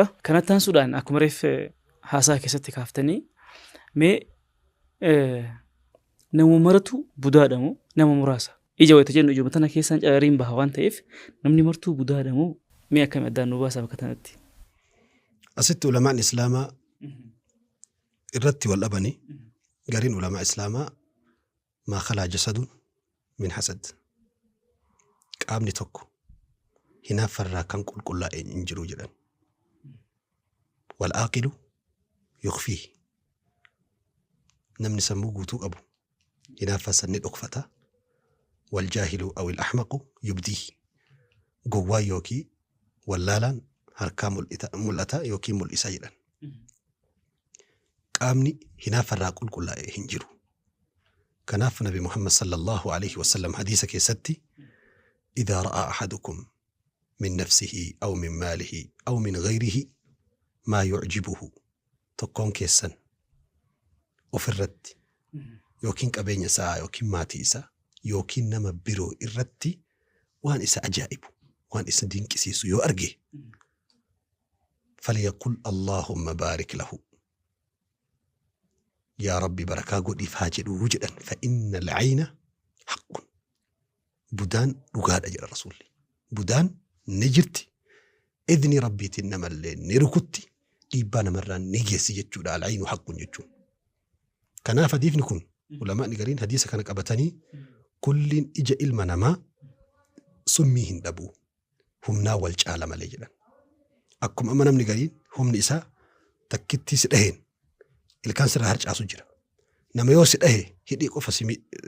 Kanatti aansuudhaan akkuma reef haasaa keessatti kaaftanii mee nama maratu budaadha moo nama muraasa? Ija wayita jennu ijuma tana keessaan carariin baha waan ta'eef namni martuu budaadha moo mee akkami addaan nu baasaa bakka tanatti? Asitti ulamaan Islaamaa irratti wal dhabanii gariin ulamaa Islaamaa maa khalaa jasadun min hasad qaamni tokko hinaaffarraa kan qulqullaa'e hin jiru jedhan. Wal aaqilu yukfiihi namni sammuu guutuu qabu hinaaffaa san ni dhokfata. Wal jaahilu awil ahmaqu yubdiihi gowwaan yookii wallaalaan harkaa mul'ata yookiin mul'isa jedhan. Qaamni hinaaffarraa qulqullaa'e hin jiru. Kanaaf Nabi Muhammad sallallahu alaihi wasallam hadiisa keessatti idhaa ra'aa ahadukum min nafsihi aw min maalihi aw min ghayrihi maa yu'jibuhu tokkoon keessan ofirratti yookiin qabeenya isaa yookiin maatii isaa yookiin nama biroo irratti waan isa ajaa'ibu waan isa dinqisiisu yoo arge falyaqul Allahumma baarik lahu yaa Rabbi barakaa godhiif haa jedhuu jedhan fa inna al-ayna haqqun budaan dhugaadha jedha Rasuulli budaan ni jirti idni Rabbiitiin namallee ni rukutti dhiibbaa namarraan ni geessi jechuudha al-aynu haqqun jechuun kanaaf hadiifni kun ulamaa'ni gariin hadiisa kana qabatanii kulliin ija ilma namaa summii hin dhabu humnaa wal caala malee jedhan. Akkuma amma namni gariin humni isaa takkittii si dhaheen ilkaan sirraa harcaasu jira. Nama yoo si dhahe hidhii qofa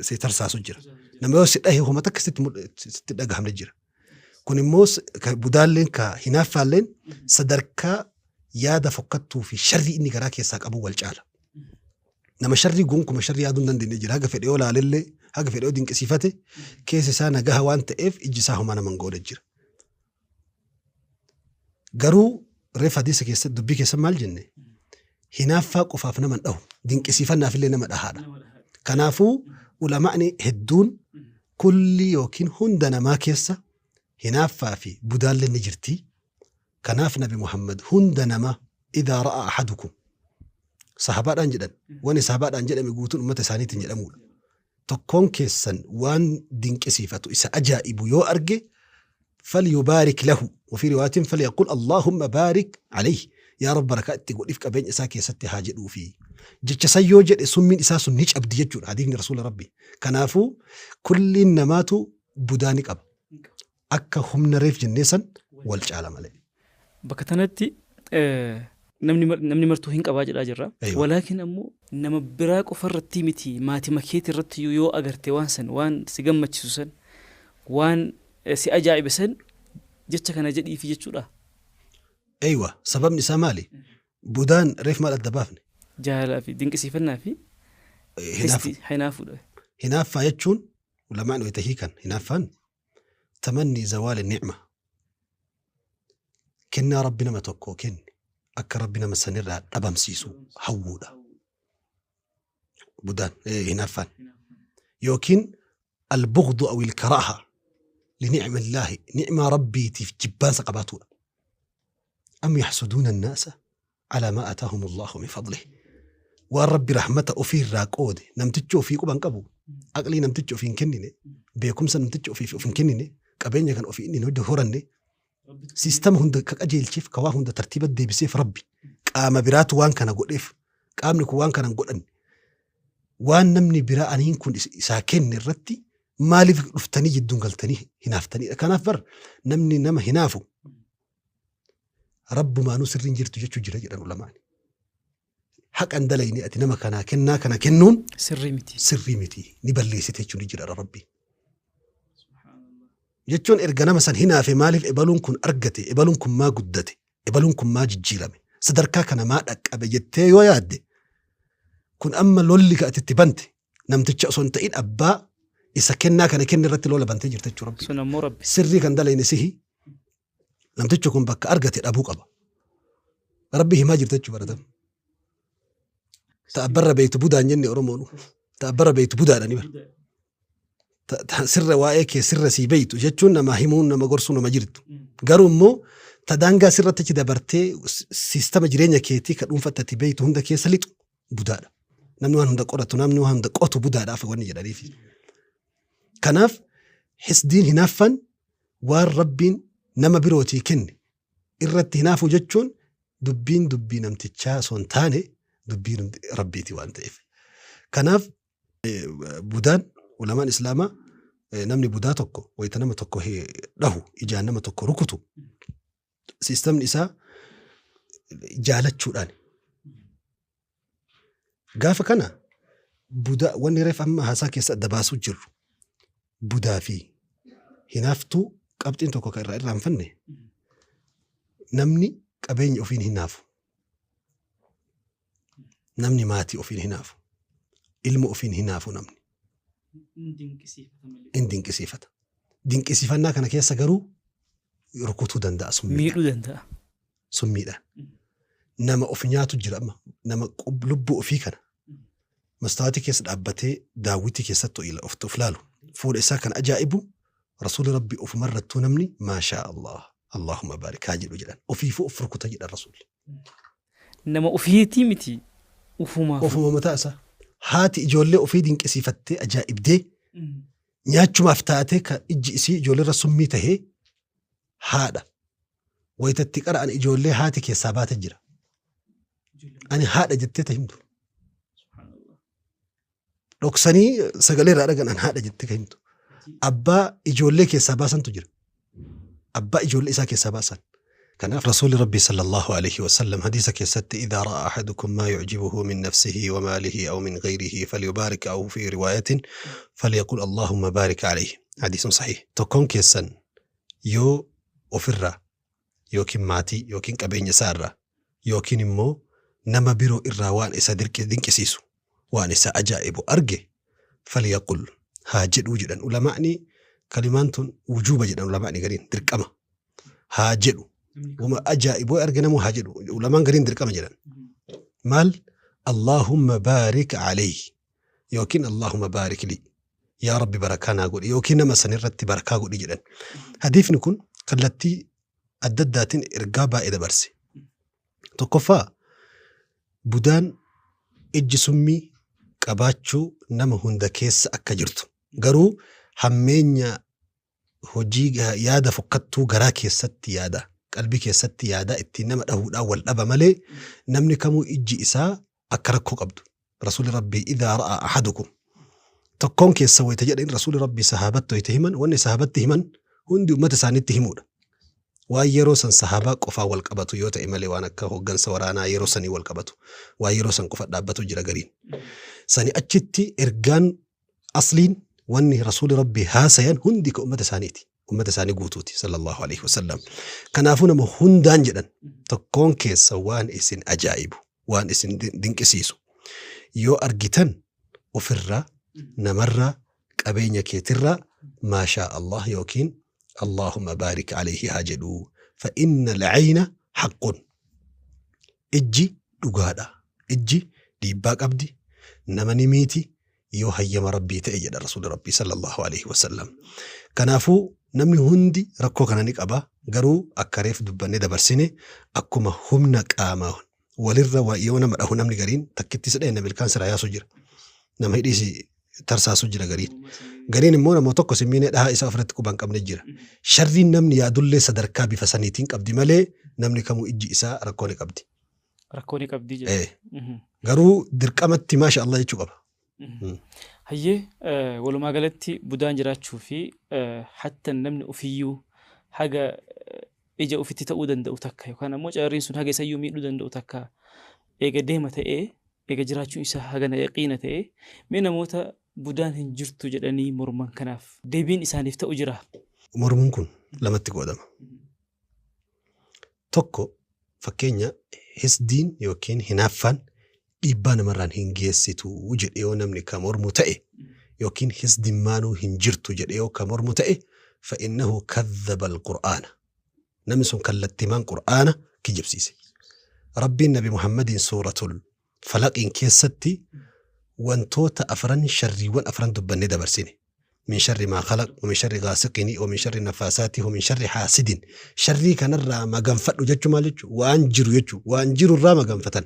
si tarsaasu jira. Nama yoo si dhahe homa takka sitti dhagahamne jira. Kun immoo budaalleen ka hinaaffaalleen sadarkaa yaada fokkattuu fi sharrii inni garaa keessaa qabu wal caala. Nama sharrii gonkuma sharrii yaaduu hin dandeenye jira. Haga fedhe yoo laalellee, haga fedhe yoo dinqisiifate, keessa isaa nagaha waan ta'eef ijji isaa homaa nama hin goone jira. Garuu reef hadiisa keessa dubbii keessa maal jenne? Hinaaffaa qofaaf nama hin dhahu. Dinqisiifannaaf illee nama dhahaadha. Kanaafuu ulamaa'ni hedduun kulli yookiin hunda namaa keessa hinaaffaa fi budaallee ni jirti. Kanaaf Nabi Muhammad hunda nama idhaa ra'a ahadukum sahabaadhaan jedhan wani sahabaadhaan jedhame guutuun ummata isaaniitiin jedhamuudha. Tokkoon keessan waan dinqisiifatu isa ajaa'ibu yoo arge falyubaarik lahu wafii riwaayatin falyaqul Allahumma baarik alayhi yaa Rabbi barakaa itti godhiif qabeenya isaa keessatti haa jedhuufi. Jecha san yoo jedhe summiin isaa sun ni cabdi jechuudha hadiifni rasuula Rabbi. Kanaafuu kulliin namaatu budaa ni qaba. Akka humna reef jennee san wal caala malee. Bakka tanatti namni namni martuu hin qabaa jedhaa jirra. Aywa. Walaakin ammoo nama biraa qofa irratti miti maatima keeti irratti yoo agarte waan san waan si gammachiisu san waan si ajaa'ibe san jecha kana jedhiifi jechuudha. Eywa sababni isaa maali? Budaan reef maal adda baafne? Jaalalaa fi dinqisiifannaa fi Hinaafu. hinaafuudha. Hinaaffaa jechuun ulamaan wayita hiikan hinaaffaan Tamannii zawaali ni'ma Kennaa Rabbi nama tokkoo kenne akka Rabbi nama sanirraa dhabamsiisu hawwuudha. Budaan hinaaffaan. Yookiin albughdu aw ilkaraaha linicmillaahi ni'maa Rabbiitiif jibbaansa qabaatuudha. Am yaxsuduuna annaasa alaa maa aataahum Allaahu min fadlih waan Rabbi rahmata ofii irraa qoode namtichi ofii quba hin qabu aqlii namtichi ofii hin kennine beekumsa namtichi ofiif of hin kennine qabeenya kan ofii inni hin horanne siistama hunda ka qajeelcheef ka waa hunda tartiiba deebiseef Rabbi qaama biraatu waan kana godheef qaamni kun waan kana hin godhanne waan namni biraa aniin kun isaa kenne irratti maaliif dhuftanii jidduun galtanii hinaaftaniidha kanaaf bar namni nama hinaafu Rabbumaanuu sirri hin jirtu jechuu jira jedhan ulamaani. Haqa hin dalayne ati nama kanaa kennaa kana kennuun Sirrii miti. sirrii miti ni balleessite jechuun ni jira Rabbi. Jechuun erga nama san hinaafe maaliif ebaluun kun argate ebaluun kun maa guddate ebaluun kun maa jijjiirame sadarkaa kana maa dhaqqabe jettee yoo yaadde kun amma lolli ka ati itti bante namticha osoo hin ta'in abbaa isa kennaa kana kenne irratti lola bantee jirta jechuudha Rabbi. Sun ammoo Rabbi. Sirrii kan dalayne sihi Namtichi kun bakka argate dhabuu qaba. Rabbi himaa jirta jechuu baratam. Ta abbarra beektu budaan jenne Oromoonu. Ta abbarra beektu budaadha ni bara. Ta sirra waa'ee kee sirra sii beektu jechuun nama himuun nama gorsuu nama jirtu. Garuu immoo Ta daangaa sirratti achi dabartee siistama jireenya keetii ka dhuunfatti ati beektu hunda keessa lixu budaadha. Namni waan hunda qoratu, namni waan hunda qotu budaadhaaf wanni jedhaniif. Kanaaf hisdiin hinaaffaan waan Rabbiin nama birootii kenne irratti hinaafuu jechuun dubbiin dubbii namtichaa osoo hin taane dubbii Rabbiiti waan ta'eef. Kanaaf budaan ulamaan Islaamaa namni budaa tokko wayita nama tokko dhahu ijaan nama tokko rukutu siistamni isaa jaalachuudhaan. Gaafa kana budaa wanni reef amma haasaa keessa adda baasuu jirru budaa fi hinaaftuu qabxiin tokko kan irraa irraanfanne namni qabeenya ofiin hinaafu. Namni maatii ofiin hinaafu. Ilma ofiin hinaafu namni. In dinqisiifata. Dinqisiifannaa kana keessa garuu rukutuu danda'a summiidhaan. Miidhuu danda'a. Summiidhaan. Nama of nyaatu jira amma. Nama lubbuu ofii kana mastaawatii keessa dhaabbatee daawwitii keessatti of laalu. Fuula isaa kan ajaa'ibu Rasuulli Rabbii ofumarrattuu namni maashaa Allah Allahumma baarik haa jedhu jedhan. Ofiifuu of rukuta jedhan Rasuulli. Nama ofiitii miti ufumaafuu. Ofuma mataa isaa. Haati ijoollee ofii dinqisiifattee ajaa'ibdee nyaachumaaf taatee ka ijji isii ijoollee irra summii tahee haadha. Wayita itti qara'an ijoollee haati keessaa baate jira. Ani haadha jettee ta himtu. Dhoksanii sagalee irraa dhagan an haadha jettee kan himtu. Abbaa ijoollee keessaa baasantu jira. Abbaa ijoollee isaa keessaa baasan. Kanaaf Rasuulli Rabbii sallallahu alaihi wasallam hadiisa keessatti idhaa ra'a ahadukum maa yu'jibuhu min nafsihi wa maalihi aw min ghayrihi falyubaarik aw fi riwaayatin falyaqul Allahumma baarik alayhi. Hadiisun sahih. Tokkoon keessan yoo ofirraa yookiin maatii yookiin qabeenya isaa irraa yookiin immoo nama biroo irraa waan isa dinqisiisu, waan isa ajaa'ibu arge falyaqul haa jedhuu jedhan ulamaa'ni. Kalimaan tun wujuuba jedhan ulamaa'ni gariin, dirqama haa jedhu. Wama ajaa'ibu arge namuu haa jedhu. Ulamaan gariin dirqama jedhan. Maal? Allahumma baarik alayhi yookiin Allahumma baarik li, yaa Rabbi barakaa naa godhi yookiin nama san irratti barakaa godhi jedhan. Hadiifni kun kallattii adda addaatiin ergaa baay'ee dabarse. Tokkoffaa, budaan ijji summii qabaachuu nama hunda keessa akka jirtu garuu hammeenya hojii yaada fokkattuu garaa keessatti yaada qalbii keessatti yaada ittiin nama dhahuudhaan wal dhaba malee namni kamuu ijji isaa akka rakkoo qabdu. Rasuulli Rabbii idhaa ra'a ahadukum tokkoon keessa wayita jedhan Rasuulli Rabbii sahaabatti wayita himan wanni sahaabatti himan hundi ummata isaaniitti himuudha. Waan yeroo san sahaabaa qofaa wal qabatu yoo ta'e malee waan akka hooggansa waraanaa yeroo sanii wal qabatu waan yeroo san qofa dhaabbatu jira gariin. Sani achitti ergaan asliin wanni Rasuulli Rabbii haasayan hundi ka ummata isaaniiti. Ummata isaanii guutuuti sallallahu alaihi wasallam. Kanaafuu nama hundaan jedhan tokkoon keessa waan isin ajaa'ibu waan isin dinqisiisu yoo argitan ofirraa, namarraa, qabeenya keetirraa maashaa Allah yookiin Allahumma baarik alayhi haa jedhu. Fa inna al-ayna haqqun. Ijji dhugaadha. Ijji dhiibbaa qabdi, nama ni miiti yoo hayyama Rabbii ta'e jedha Rasuulli Rabbii sallallahu alaihi wasallam. Kanaafuu namni hundi rakkoo kana ni qaba. Garuu akka reef dubbannee dabarsine akkuma humna qaamaa walirra yoo nama dhahu namni gariin takkitti si dhahe nama ilkaan siraa yaasu jira. Nama hidhii si tarsaasu jira gariin. Gariin immoo nama tokko si miinee dhahaa isaa ofirratti quba hin qabne jira. Sharriin namni yaadullee sadarkaa bifa saniitiin qabdi malee namni kamuu ijji isaa rakkoo ni qabdi. Rakkoo ni qabdi jedha. Garuu dirqamatti maasha Allah jechuu qaba. Hayyee, walumaa galatti budaan jiraachuu fi hatta namni ofiyyuu haga ija ofitti ta'uu danda'u takka yookaan ammoo carriin sun haga isayyuu miidhuu danda'u takka eega deema ta'ee eega jiraachuun isaa hagana yaqiina ta'ee, mee namoota budaan hin jirtu jedhanii morman kanaaf deebiin isaaniif ta'u jira? Mormuun kun lamatti qoodama. Tokko, fakkeenya hisdiin yookiin hinaaffaan dhiibbaa namarraan hin geessitu jedhee yoo namni ka mormu ta'e yookiin hisdimmaanuu hin jirtu jedhee yoo ka mormu ta'e, fa'innahu kadhaba al-Qur'aana. Namni sun kallattimaan Qur'aana kijibsiise. Rabbiin Nabi Muhammadiin suuratul Falaqiin keessatti wantoota afran sharriiwwan afran dubbannee dabarsine. Min sharri maa khalaq, wa min sharri gaasiqini, wa min sharri naffaasaati, wa min sharri haasidin. Sharrii kanarraa maganfadhu jechuun maal jechuudha? Waan jiru jechuudha. Waan jiru irraa maganfatan.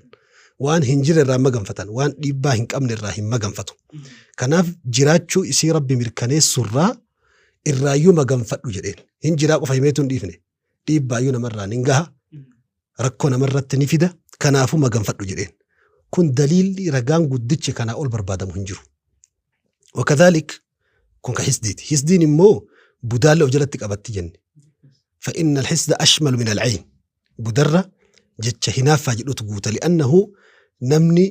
Waan hin jirre irraa maganfatan. Waan dhiibbaa hin qabne irraa hin maganfatu. Kanaaf jiraachuu isii Rabbi mirkaneessu irraa irraayyuu maganfadhu jedheen. Hin jiraa qofa himeetu hin dhiifne. Dhiibbaayyuu namarraan hin gaha. Rakkoo namarratti ni fida. Kanaafuu maganfadhu jedheen. Kun daliilli ragaan guddichi kanaa ol barbaadamu hin jiru. Wakadhaalik kun ka hisdiiti. Hisdiin immoo budaallee of jalatti qabatti jenne. Fa'inna alhisda ashmalu min alcayn. Budarra jecha hinaaffaa jedhutu guuta. Li'annahu namni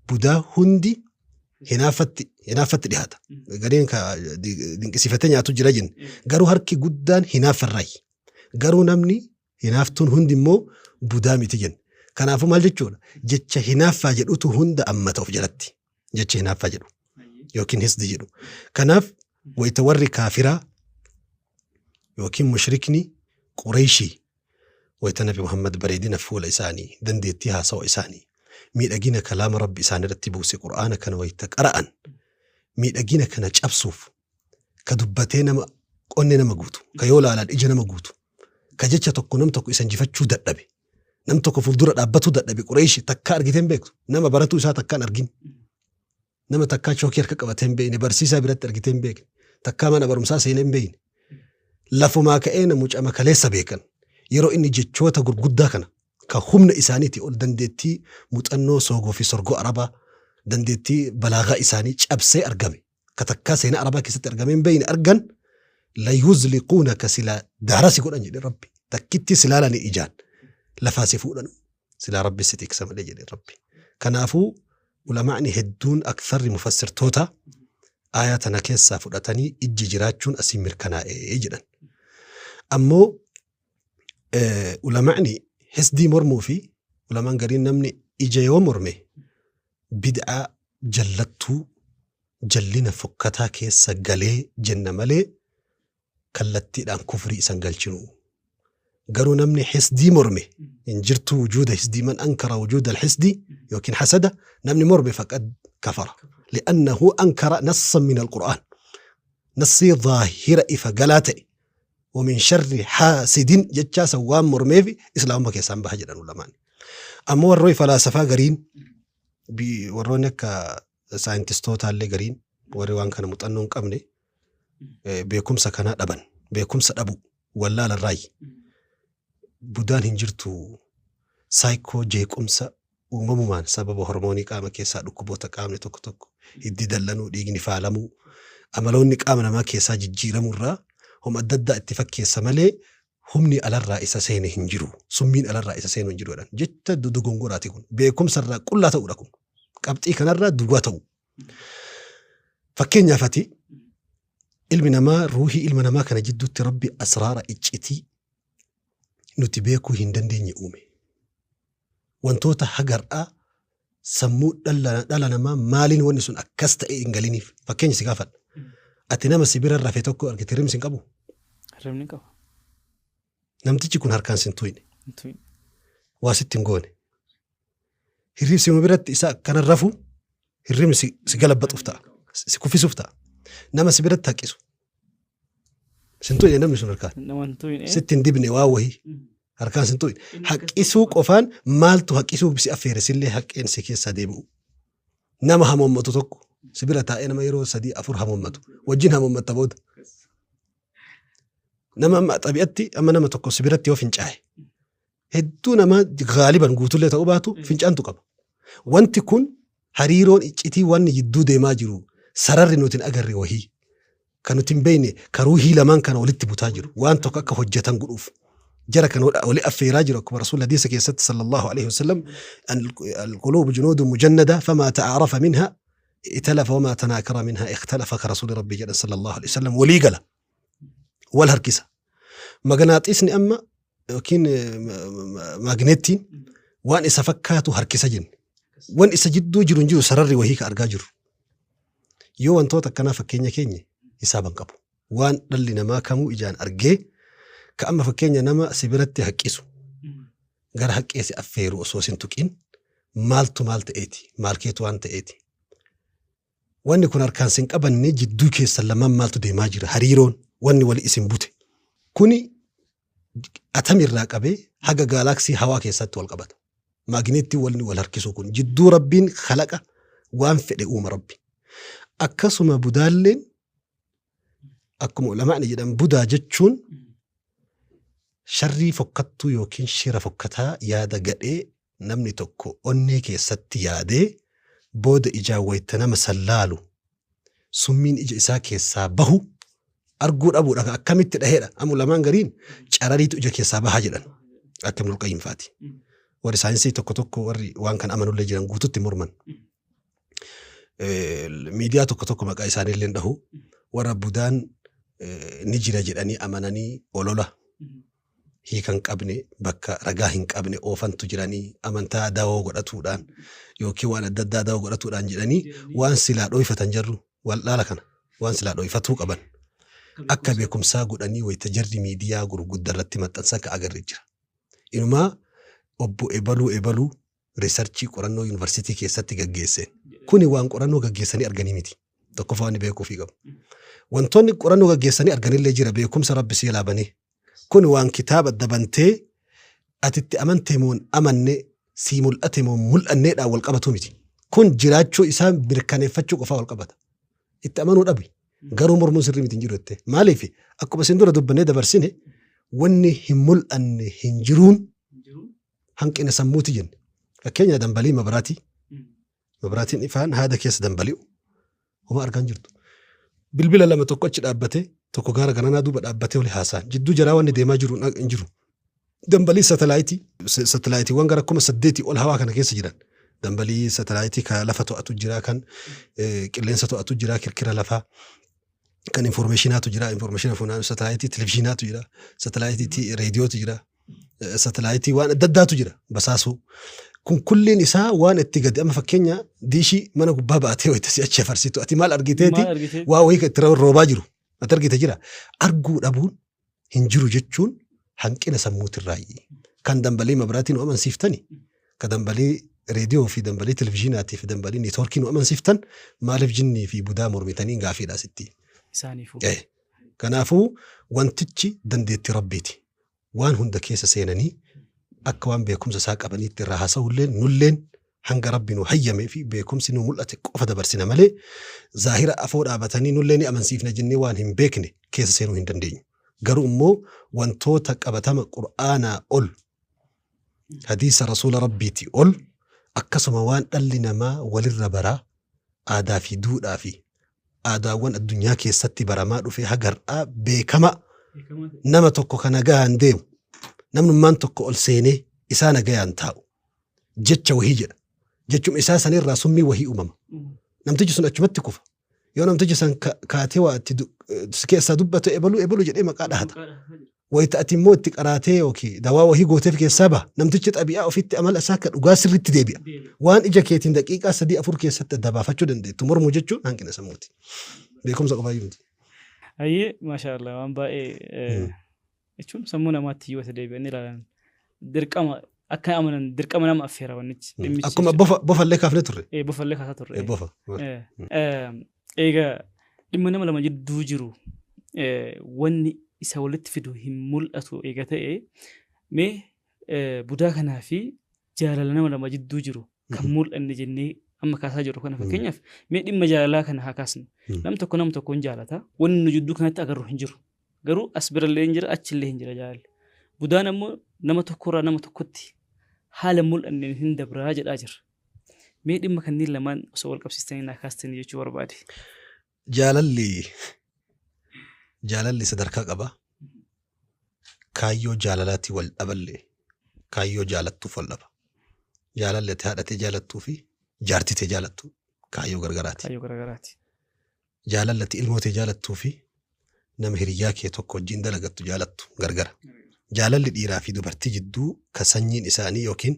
budaa hundi hinaaffatti hinaaffatti dhihaata. Gariin ka dinqisiifatee nyaatu jira jenne. Garuu harki guddaan hinaaffarraayi. Garuu namni hinaaftuun hundi immoo budaa miti jenne. Kanaafuu maal jechuudha? Jecha hinaaffaa jedhutu hunda ammata of jalatti. Jecha hinaaffaa jedhu yookiin hisdi jedhu. Kanaaf wayita warri kaafiraa yookiin mushrikni Qureeshii wayita Nabi Muhammad bareedina fuula isaanii, dandeettii haasawa isaanii, miidhagina kalaama Rabbi isaan irratti buuse Qur'aana kana wayita qara'an miidhagina kana cabsuuf ka dubbatee nama qonne nama guutu, ka yoo laalan ija nama guutu, ka jecha tokko nam tokko isa injifachuu dadhabe, nam tokko fuuldura dhaabbatuu dadhabe. Qureeshi takkaa argitee hin beektu, nama baratuu isaa takkaan argin, nama takkaa chookii harka qabatee hin beekne, barsiisaa biratti argitee hin beekne, takkaa mana barumsaa seenee hin beekne, lafumaa ka'ee namucama kaleessa beekan, yeroo inni jechoota gurguddaa kana ka humna isaaniitii ol dandeettii muuxannoo soogoo fi sorgoo Arabaa, dandeettii balaagaa isaanii cabsee argame, ka takkaa seenaa Arabaa keessatti argamee hin beekne argan, la yuzliquunaka, silaa daara si godhan jedhe Rabbi. Takkitti si laalanii ijaan lafaa si fuudhan, silaa Rabbi si tiksa malee jedhe Rabbi. Kanaafuu ulamaa'ni hedduun, aktharri mufassirtoota, aayaa tana keessaa fudhatanii ijji jiraachuun asii mirkanaa'e jedhan. Ammoo ulamaa'ni hisdii mormuu fi ulamaan gariin namni ija yoo morme bid'aa jallattuu, jallina fokkataa keessa galee jenna malee kallattiidhaan kufrii isan galchinu. Garuu namni hisdii morme, hin jirtu wujuuda hisdii, man ankara wujuuda alhisdi yookiin hasada namni morme faqad kafara. Li'annahu ankara nassan min alqur'aan. Nassii zaahira ifa galaa ta'e wa min sharri haasidin jechaa san waan mormeef islaamummaa keessaan baha jedhan ulamaan. Ammoo warroonni falaasafaa gariin, warroonni akka saayintistootaallee gariin, warri waan kana muuxannoo hin qabne, beekumsa kanaa dhaban, beekumsa dhabu wallaalarraayi, budaan hin jirtu, saayikoo jeequmsa uumamumaan sababa hormoonii qaama keessaa, dhukkuboota qaamni tokko tokko hiddi dallanuu, dhiigni faalamuu, amaloonni qaama namaa keessaa jijjiiramurraa homa adda addaa itti fakkeessa malee humni alarraa isa seene hin jiru, summiin alarraa isa seenu hin jiru jedhan. Jecha dogongoraati kun. Beekumsa irraa qullaa ta'uudha kun. Qabxii kanarraa duwwaa ta'u. Fakkeenyaaf ati ilmi namaa, ruuhii ilma namaa kana jidduutti Rabbi asraara iccitii nuti beekuu hin dandeenye uume. Wantoota hagar'aa sammuu dhala namaa maaliin wanni sun akkas ta'e hin galiniif. Fakkeenya si gaafadha. Ati nama si bira rafe tokko argite, hirribni sin qabu? Hirribni qaba. Namtichi kun harkaan sin tuyne. Waa sitti hin goone. Hirribni sima biratti isa akkana rafu hirribni si galabbaxuuf ta'a. Si kuffisuuf ta'a. Nama si biratti haqqisu. Sin tuyne namni sun harkaan. Nama hin tuyne. Sitti hin dibne waa wahii. Harkaan sin tuyne. Haqqisuu qofaan maaltu haqqisuu si affeere sillee haqqeen si keessaa deebi'u. Nama hamoommatu tokko si bira taa'ee nama yeroo sadii afur hamoommatu wajjin hamoommatta booda. Nama amma xabi'atti amma nama tokko si biratti yoo fincaa'e hedduu namaa gaaliban guutullee ta'uu baatu fincaantu qaba. Wanti kun hariiroon iccitii wanni jidduu deemaa jiru, sararri nuti hin agarre wahii kan nuti hin beekne, ka ruuhii lamaan kana walitti butaa jiru, waan tokko akka hojjetan godhuuf jara kana wali affeeraa jiru. Akkuma Rasuul hadiisa keessatti sallallahu alaihi wasallam, alquluubu junuudun mujannada, famaa ta'aarafa minha italafa wamaa tanaakara minha ikhtalafa, ka Rasuuli Rabbii jedhan sallallahu alaihi wasallam, walii gala, wal harkisa. Maganaaxiisni amma yookiin maagneettiin waan isa fakkaatu harkisa jenne. Wan isa jidduu jiru hin jiru, sararri wahii ka argaa jirru. Yoo wantoota akkanaa fakkeenya keenya hisaaban qabu. Waan dhalli namaa kamuu ijaan argee, ka amma fakkeenya nama si biratti haqqisu gara haqqee si affeeru osoo sin tuqin maaltu maal ta'eeti, maal keetu waan ta'eeti. Wanni kun harkaan sin qabanne jidduu keessan lamaan maaltu deemaa jira hariiroon wanni wali isin bute. Kuni atamirraa qabee haga gaalaaksii hawaa keessatti wal qabata. Maagneettiin walni wal harkisuu kun jidduu Rabbiin khalaqa waan fedhe uuma Rabbi. Akkasuma budaalleen akkuma ulamaa'ni jedhan budaa jechuun sharrii fokkattuu yookiin shira fokkataa yaada gadhee namni tokko onnee keessatti yaadee booda ijaan wayta nama san laalu summiin ija isaa keessaa bahu arguu dhabuudha ka akkamitti dhaheedha amma ulamaan gariin carariitu ija keessaa baha jedhan akka Ibnul Qayyim faati warri saayinsii tokko tokko warri waan kan amanullee jiran guututti morman miidiyaa tokko tokko maqaa isaaniillee dhahu warra budaan ni jira jedhanii amananii olola hiika hin qabne bakka ragaa hin qabne oofantu jiranii amantaa dawoo godhatuudhaan yookiin waan adda addaa dawoo godhatuudhaan jedhanii waan silaa dhooyfatan jarru wal'aala kana waan silaa dhooyfatuu qaban akka beekumsaa godhanii wayita jarri miidiyaa gurgudda irratti maxxansan ka agarre jira. Inumaa obbo ebaluu ebaluu riisarchii qorannoo yuunivarsiitii keessatti gaggeesseen. Kuni waan qorannoo gaggeessanii arganii miti. Tokkoffaa wanni beekuufii qabu. Wantoonni qorannoo gaggeessanii arganillee jira beekumsa Rabbi si jalaa banee. Kuni waan kitaaba dabantee ati itti amante moo hin amanne sii mul'ate moo hin mul'anneedhaan wal qabatu miti. Kun jiraachuu isaa mirkaneeffachuu qofaa wal qabata. Itti amanuu dhabi. Garuu mormuun sirrii miti hin jiru jettee. Maaliif akkuma isin dura dubbannee dabarsine wanni hin mul'anne hin jiruun hanqina sammuuti jenne. Fakkeenya dambalii mabraatii. Mabraatiin ifaan haada keessa dambali'u. Homa argaa hin jirtu. Bilbila lama tokko achi dhaabbatee tokko gaara garanaa duuba dhaabbatee wali haasa'an. Jidduu jaraa wanni deemaa jiru hin jiru. Dambalii satalaayiti satalaayitiiwwan gara 8000 ol hawaa kana keessa jiran. Dambalii satalaayitii kan lafa to'atu jira kan qilleensa to'atu jira kirkira lafaa. Kan informeeshinaatu jira informeeshina funaanu satalaayitii televizhiinaatu jira satalaayitii reediyootu jira satalaayitii waan adda addaatu jira basaasuu. Kun kulliin isaa waan itti gadi amma fakkeenya diishii mana gubbaa baatee wayita si achi afarsitu ati maal argiteeti Maal argitee? waa wayii kan itti roobaa jiru ati argite jira arguu dhabuun hin jiru jechuun hanqina sammuutirraayyi. Kan dambalii mabraatii nu amansiiftani, ka dambalii reediyoo fi dambalii televizhiinaatii fi dambalii neetwoorkii nu amansiiftan maaliif jinnii fi budaa mormitanii gaafiidha asitti. Isaaniifuu. Kanaafuu wantichi dandeettii Rabbiiti. Waan hunda keessa seenanii akka waan beekumsa isaa qabaniitti irraa haasa'ulleen nulleen hanga Rabbi nu hayyamee fi beekumsi nu mul'ate qofa dabarsina malee zaahira afoo dhaabatanii nullee ni amansiifna jennee waan hin beekne keessa seenuu hin dandeenyu. Garuu immoo wantoota qabatama Qur'aanaa ol, hadiisa Rasuula Rabbiitii ol, akkasuma waan dhalli namaa walirra baraa aadaa fi duudhaa fi aadaawwan addunyaa keessatti baramaa dhufee haga har'aa beekama nama tokko ka nagayaan deemu namnummaan tokko ol seenee isaa nagayaan taa'u jecha wahii jedha. Jechuma isaa sanirraa summii wahii uumama. Namtichi sun achumatti kufa. Yoo namtichi san kaatee waa itti si keessaa dubbatu ebaluu ebaluu jedhee maqaa dhahata. Wayita ati immoo itti qaraatee yookiin dawaa wahii gooteef keessaa baha. Namtichi xabi'aa ofitti amala isaa akka dhugaa sirriitti deebi'a. Waan ija keetiin daqiiqaa sadii afur keessatti adda baafachuu dandeettu mormuu jechuun hanqina sammuuti. Beekumsa qofaa miti. Hayyee maashaa Allah waan baay'ee jechuun sammuu namaatti yoo itti deebi'anii ilaalan dirqama akka amanan dirqama nama affeera wannichi dhimmichi Akkuma jechuudha. bofa bofallee kaafne turre. Bofallee kaasaa turre. Bofa. Egaa dhimma nama lama jidduu jiru wanni isa walitti fidu hin mul'atu eega ta'e mee budaa kanaa fi jaalala nama lama jidduu jiru kan mul'anne jennee amma kaasaa jirru kana fakkeenyaaf mee dhimma jaalalaa kana haa kaasnu. Nam tokko nama tokkoon jaalata wanni nu jidduu kanatti agarru hin jiru. Garuu as birallee hin jira achillee hin jira jaalalli. Budaan ammoo nama tokkorraa nama tokkotti haala mul'anneen hin dabraa jedhaa jira. Mee dhimma kanneen lamaan osoo wal qabsiistanii naa kaastanii jechuu barbaade. Jaalalli jaalalli sadarkaa qaba. Kaayyoo jaalalaatti wal dhaballee kaayyoo jaalattuuf wal dhaba. Jaalalli ati haadha tee jaalattuu fi jaartii tee jaalattu kaayyoo gargaraati. Kaayyoo garagaraati. Jaalalli ati ilmoo tee jaalattuu fi nama hiriyyaa kee tokko wajjin dalagattu jaalattu gargara. Jaalalli dhiiraa fi dubartii jidduu ka sanyiin isaanii yookiin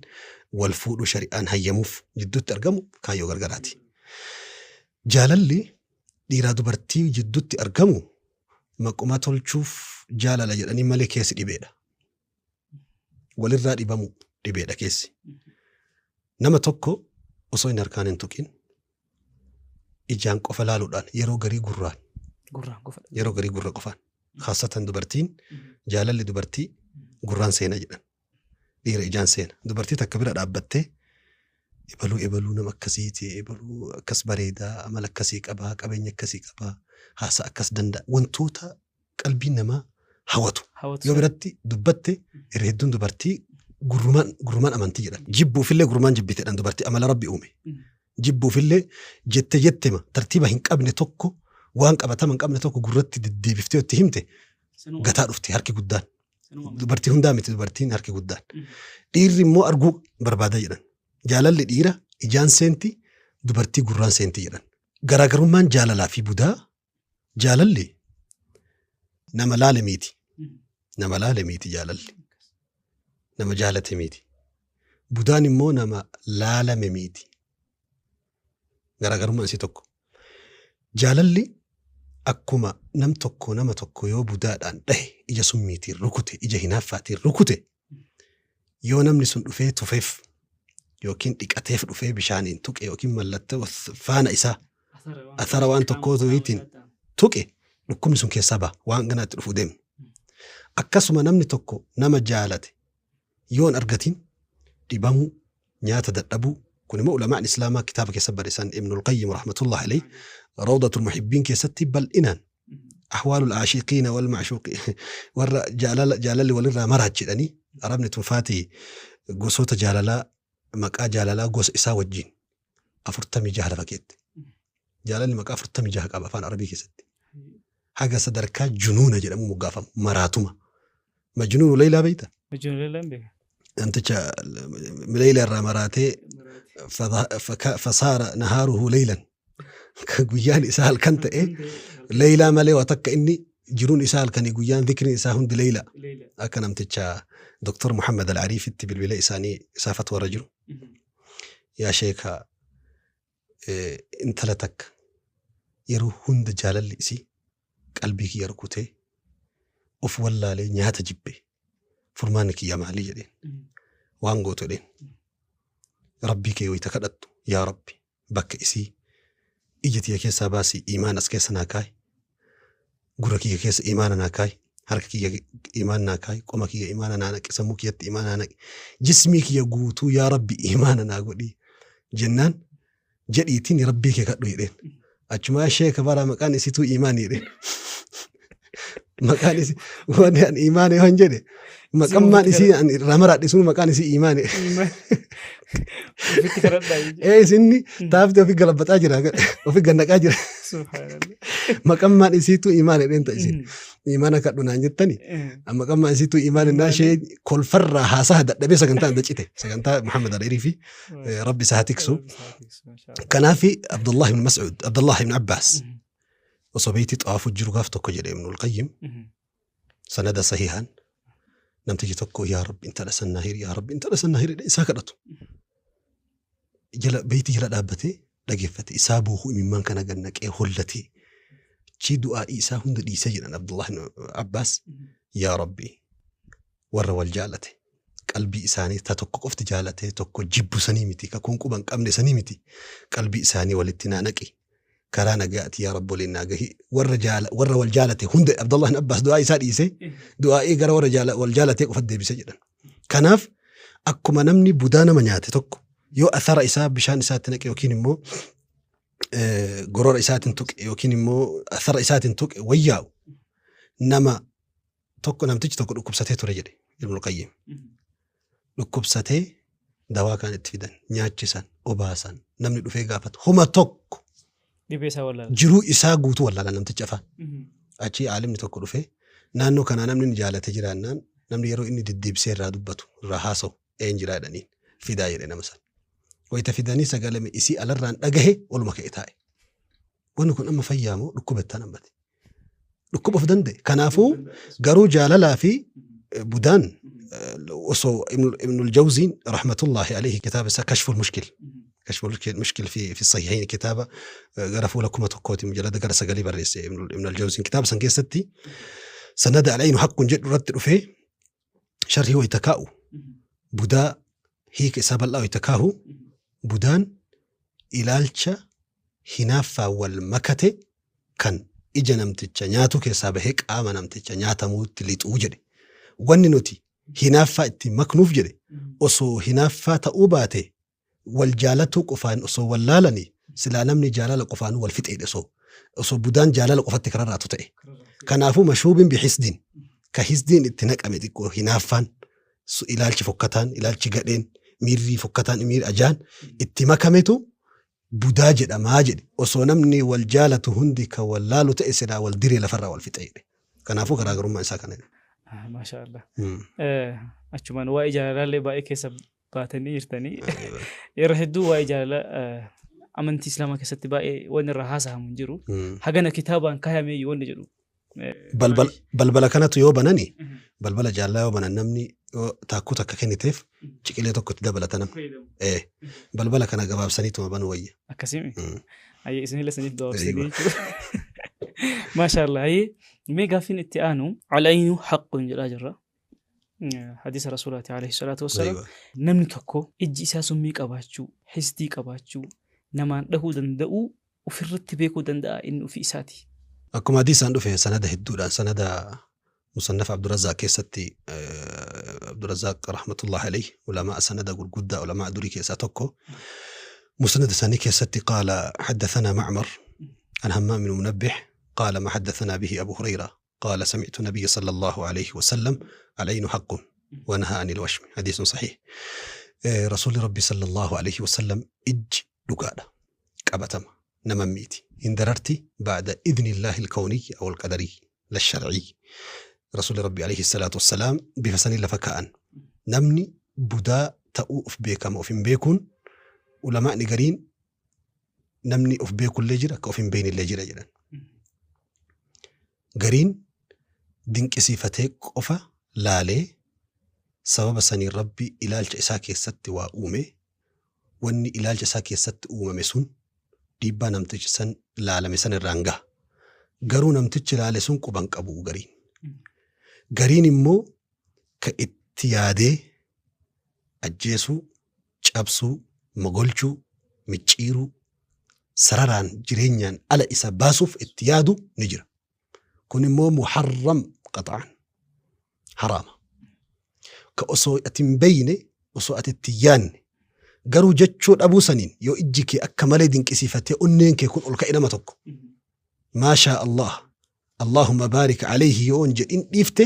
wal fuudhuu shari'aan hayyamuuf jidduutti argamu kaayyoo gargaraati. Jaalalli dhiiraa dubartii jidduutti argamu maquma tolchuuf jaalala jedhanii malee keessi dhibeedha. Walirraa dhibamuu dhibeedha keessi. Nama tokko osoo inni harkaan hin tuqin, Ijaan qofa laaluudhaan, yeroo garii gurraan. Gurraan qofa. Yeroo garii gurra qofaan. Khaasatan dubartiin jaalalli dubartii gurraan seena jedhan. Dhiira ijaan seena. Dubartii takka bira dhaabbattee ebaluu ebaluu nama akkasiiti, ebaluu akkas bareedaa, amala akkasii qabaa, qabeenya akkasii qabaa, haasaa akkas danda'a. Wantoota qalbiin namaa hawatu. Hawatu Yoo sana. biratti dubbatte irra hedduun dubartii gurrumaan gurrumaan amantii jedhan. Jibbuufillee gurrumaan jibbite jedhan dubartii amala Rabbi uume. Jibbuufillee jette jettema tartiiba hin qabne tokko, waan qabatama hin qabne tokko gurratti deddeebiftee itti himte Sanuma gataa dhufti harki guddaan. Sanuma amantii. Dubartii hundaa miti, dubartiin harki guddaan. Dhiirri immoo arguu barbaada jedhan. Jaalalli dhiira ijaan seenti, dubartii gurraan seenti jedhan. Garaagarummaan jaalalaa fi budaa, jaalalli nama laale miti. Nama laale miti jaalalli. Nama jaalate miti. Budaan immoo nama laalame miti. Garaagarummaan isii tokko. Jaalalli akkuma nam tokko nama tokko yoo budaadhaan dhahe, ija summiitiin rukute, ija hinaaffaatiin rukute, yoo namni sun dhufee tufeef yookiin dhiqateef dhufee bishaaniin tuqe yookiin mallattoo faana isaa athara waan tokkootiin tuqe, dhukkubni sun keessaa baha, waan ganaatti dhufuu deemnu. Akkasuma namni tokko nama jaalate yoo hin argatin dhibamuu, nyaata dadhabuu, kun immoo ulamaan islaamaa kitaaba keessa barreessan. Ibnul Qayyim rahmatullahi alayhi Rawdatul Muhibbiin keessatti bal'inaan ahwaalul aashiqiina wal ma'shuuqi, warra jaalala jaalalli walirraa maraach jedhanii, arabni tun faati gosoota jaalalaa, maqaa jaalalaa gosa isaa wajjin 46 lafa keette. Jaalalli maqaa 46 qaba afaan Arabii keessatti. Haga sadarkaa junuuna jedhamu moggaafamu, maraatuma. Majnuunu Leylaa beekta? Majnuun Leylaa hin beeka. Namticha Leylaa irraa maraatee fasaara nahaaruhu leylan, guyyaan isaa halkan ta'e, Leylaa malee waa takka inni jiruun isaa halkanii guyyaan zikriin isaa hundi Leylaa. Akka namticha Dr. Muhammad Al-Ariifitti bilbila isaanii isaa fatwa irra jiru. Yaa sheeka, intala takka yeroo hunda jaalalli isii qalbii kiyya rukutee of wallaalee nyaata jibbe, furmaanni kiyya maalii jedheen. Waan gootu jedheen. Rabbii kee wayita kadhattu, yaa Rabbi, bakka isii ija tiyya keessaa baasii iimaan as keessa naa kaayi, gurra kiyya keessa iimaana naa kaayi, harka kiyya iimaan naa kaayi, qoma kiyya iimaana naa naqi, sammuu kiyyatti iimaana naa naqi, jismii kiyya guutuu yaa Rabbi iimaana naa godhi jennaan jedhiitiin Rabbii kee kadhu jedheen. Achumaa sheeka bara maqaan isituu iimaani jedheen. Maqaan isii wanni ani iimaani yoon jedhe maqammaan isii ani irraa maraadhe sun maqaan isii iimaani. Ofitti kadhadhaa jechuudha. Ee, isinni taafti ofi galabbaxaa jira, ofi gannaqaa jira. Subhaanallah. Maqammaan isiituu iimaani jedheen ta'a isin. Iimaana kadhu naan jettani. Maqammaan isiituu iimaani naa ishee kolfarraa haasaha dadhabee sagantaa adda cite. Sagantaa Muhammad Al-Irii fi Rabbi isaa haa tiksu. Kanaaf Abdullah ibn Mas'ud, Abdullah ibn Abbas osoo beeytii xawaafu jiru gaaf tokko jedhe Ibnul Qayyim sanada sahihaan, namtichi tokko yaa Rabbi intala san naa hiri, yaa Rabbi intala san naa hiri jedhee isaa kadhatu. Jala beeytii jala dhaabbatee dhageeffate, isaa boohu imimmaan kana gad naqee hollatee achii du'aa'ii isaa hunda dhiisee jedhan Abdullah ibn Abbas, yaa Rabbi, warra wal jaalate qalbii isaanii ta tokko qofti jaalatee tokko jibbu sanii miti, ka kun quba hin qabne sanii miti, qalbii isaanii walitti naa naqi, karaa nagaati yaa Rabbi waliin naa gahi, warra jaala warra wal jaalate hunda. Abdullah ibn Abbas du'aa isaa dhiisee du'aa'ii gara warra jaala wal jaalatee qofa deebise jedhan. Kanaaf akkuma namni budaa nama nyaate tokko yoo athara isaa bishaan isaatti naqe yookiin immoo gorora isaatiin tuqe yookiin immoo athara isaatiin tuqe wayyaa'u, nama tokko namtichi tokko dhukkubsatee ture jedhe Ibnul Qayyim. Dhukkubsatee dawaa kaan itti fidan, nyaachisan, obaasan, namni dhufee gaafatu homa tokko Dhibee isaa wallaala. Jiruu isaa guutuu wallaala namtichi afaan. Achii aalimni tokko dhufee naannoo kanaa namni inni jaalate jiraannaan, namni yeroo inni deddeebisee irraa dubbatu, irraa haasa'u een jiraa jedhaniin, fidaa jedhe nama sana. Wayita fidanii sagalame isii alarraan dhagahe oluma ka'e taa'e. Wanni kun amma fayyaa moo dhukkuba ittaan hambate? Dhukkuba of danda'e. Kanaafuu garuu jaalalaa fi budaan osoo Ibnul Jawziin rahmatullahi alayhi kitaaba isaa Kashful Mushkil, Kashful Mushkil fi Sahihayn, kitaaba gara fuula 1000ti, mujalada gara 9 barreesse Ibnul Jawziin, kitaaba san keessatti sanada al-aynu haqqun jedhu irratti dhufee sharhii wayita kaa'u, budaa hiika isaa bal'aa wayita kaahu, budaan ilaalcha hinaaffaa wal makate kan ija namticha nyaatuu keessaa bahee qaama namticha nyaatamuutti lixuu jedhe. Wanni nuti hinaaffaa itti maknuuf jedhe osoo hinaaffaa ta'uu baate wal jaalatuu qofaan osoo wal laalanii silaa namni jaalala qofaanuu wal fixeedhe osoo budaan jaalala qofatti kararraatu ta'e. Kanaafuu mashuubin bihisdiin ka hisdiin itti naqame xiqqoo hinaaffaan ilaalchi fokkataan ilaalchi gadheen miirri fokkataan miirri ajaan itti makametu budaa jedhamaa jedhe. Osoo namni wal jaalatu hundi kan wal laalu ta'e silaa wal diree lafarraa wal fixe jedhe. Kanaafuu garaagarummaan isaa kana. Maasha Allah. Achumaan waa'ee jaalalaallee baay'ee keessa baatanii jirtanii. Yeroo hedduu waa'ee jaalala amantii Islaamaa keessatti baay'ee wanni irraa haasahamu hin jiru. Hagana kitaabaan kaayamee wanni jedhu. Balbala kanatu yoo banani balbala jaalalaa yoo banan namni yoo taakkuu takka kenniteef ciqilee tokko itti dabalata namni. Balbala kana gabaabsaniituma banuu wayya. Akkasimi. Ayyee isinillee saniif gabaabsanii jechuudha. Maasha Allah. Ayyee mee gaaffiin itti aanu al-aynu haqqun jedhaa jirra. Hadiisa Rasuulaati alayhi salaatu wassalaam. Namni tokko ijji isaa summii qabaachuu, hisdii qabaachuu, namaan dhahuu danda'uu ofirratti beekuu danda'a inni ofii isaati. Akkuma hadiisaan dhufe sanada hedduudhaan sanada musannafa Abdurrazzaaq keessatti Abdurrazzaaq rahmatullahi alayhi ulamaa sanada gurguddaa ulamaa durii keessaa tokko musnada isaanii keessatti qaala haddathanaa Ma'mar an Hammaam bin Munabbih qaala ma haddathanaa bihi Abu Hurayra qaala sami'tu nabiyya sallallahu alayhi wa sallam al-aynu haqqun wa nahaa anil washmi hadiisun sahiih. Rasuulli Rabbi sallallahu alayhi wa sallam ijji dhugaadha qabatama nama miiti hin dararti ba'da idnillahi al-kawniyyi aw al-qadariyyi la shar'iyyi. Rasuulli Rabbi alayhi salaatu wassalaam bifa sanii lafa kaa'an. Namni budaa ta'uu of beekama of hin beekuun ulamaa'ni gariin namni of beekullee jira akka of hin beeknellee jira jedhan. Gariin dinqisiifatee qofa laalee sababa saniin Rabbi ilaalcha isaa keessatti waa uume, wanni ilaalcha isaa keessatti uumame sun dhiibbaa namticha san laalame san irraan gaha. Garuu namtichi laale sun quba hin qabu gariin. Gariin immoo ka itti yaadee ajjeesuu, cabsuu, mogolchuu, micciiruu, sararaan jireenyaan ala isa baasuuf itti yaadu ni jira. Kun immoo muharram qaxa'an haraama. Ka osoo ati hin beeyne osoo ati itti hin yaadne garuu jechuu dhabuu saniin yoo ijji kee akka malee dinqisiifatee onneen kee kun ol ka'e nama tokko maashaa Allah Allahumma baarik alayhi yoo hin jedhin dhiifte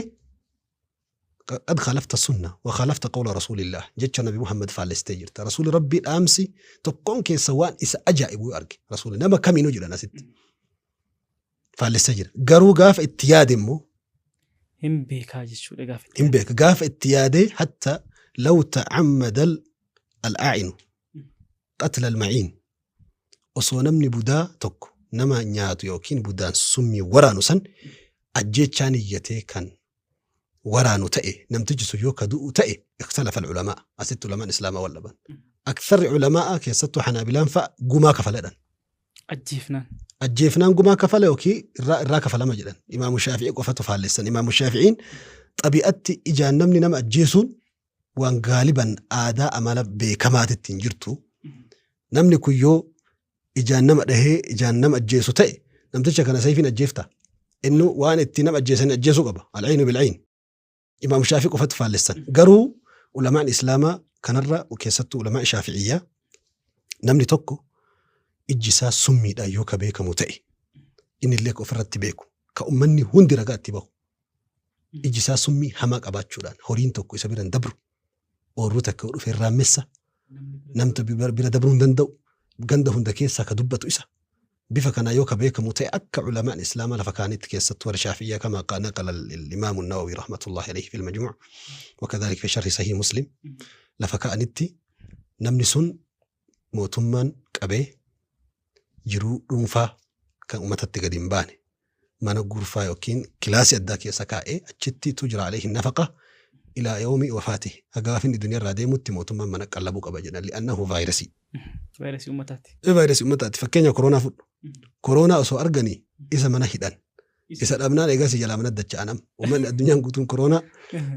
qad khalafta sunna wa khalafta qawla rasuulillah jecha nabi Muhammad faallessitee jirta. Rasuuli Rabbii dhaamsi tokkoon keessa waan isa ajaa'ibu yoo arge rasuuli nama kamiinuu jedhan asitti faallessee jira. Garuu gaafa itti yaade immoo Hin beekaa jechuudha gaafa itti hin beeka. Gaafa itti yaadee hatta law ta'ammada al-aa'inu qatla al-ma'iin osoo namni budaa tokko nama nyaatu yookiin budaan summii waraanu san ajjeechaa niyyatee kan waraanu ta'e namtichi sun yoo ka du'u ta'e ikhtalafa al-ulamaa asitti ulamaan islaamaa wal dhaban. Aktharri ulamaa keessattuu hanaabilaan fa'a gumaa kafaladhan. Ajjeefnaan. Ajjeefnaan gumaa kafala yookiin irraa kafalama jedhan. Imaamu Shaafi'ii qofatu faallessan. Imaamu Shaafi'iin xabi'atti ijaan namni nama ajjeesuun waan gaaliban aadaa amala beekamaatitti hin jirtu. Namni kun yoo ijaan nama dhahee ijaan nama ajjeesu ta'e namticha kana sayfiin ajjeefta. Inni waan itti nama ajjeesan ajjeesuu qaba. Al'aynu bil'ayn. Imaam Shaafii qofatu faallessan. Garuu ulamaan Islaamaa kanarra keessattuu ulamaan Shaafi'iyyaa namni tokko ijji isaa summiidhaan yoo ka beekamu ta'e inni illee ka ofirratti beeku ka ummanni hundi ragaa itti bahu ijji isaa summii hamaa qabaachuudhaan horiin tokko isa bira hin dabru oorruu takka yoo dhufe irraa messa namta bira dabruu hin danda'u ganda hunda keessaa ka dubbatu isa bifa kanaa yoo ka beekamu ta'e akka ulamaan islaamaa lafa kaanitti keessattuu warra shaafiyyaa kama naqala al-imaamu nawawi rahmatullahi alayhi fil majmuu' wakadhalik fi sharhi sahih muslim lafa kaa'anitti namni sun mootummaan qabee jiruu dhuunfaa kan uummatatti gadi hin baane mana gurfaa yookiin kilaasii addaa keessa kaa'ee achitti tujra alayhi nafaqa ilaa yawmi wafaatihi haga gaafa inni duniyaa irraa deemutti mootummaan mana qallabuu qaba jedhan li'annahu vaayirasii. Vaayirasii uummataati. Vaayirasii uummataati. Fakkeenya koronaa fudhu. Koronaa osoo arganii isa mana hidhan. Isa dhabnaan eegas jalaa mana dacha'an amma. Uummanni addunyaan guutuun koronaa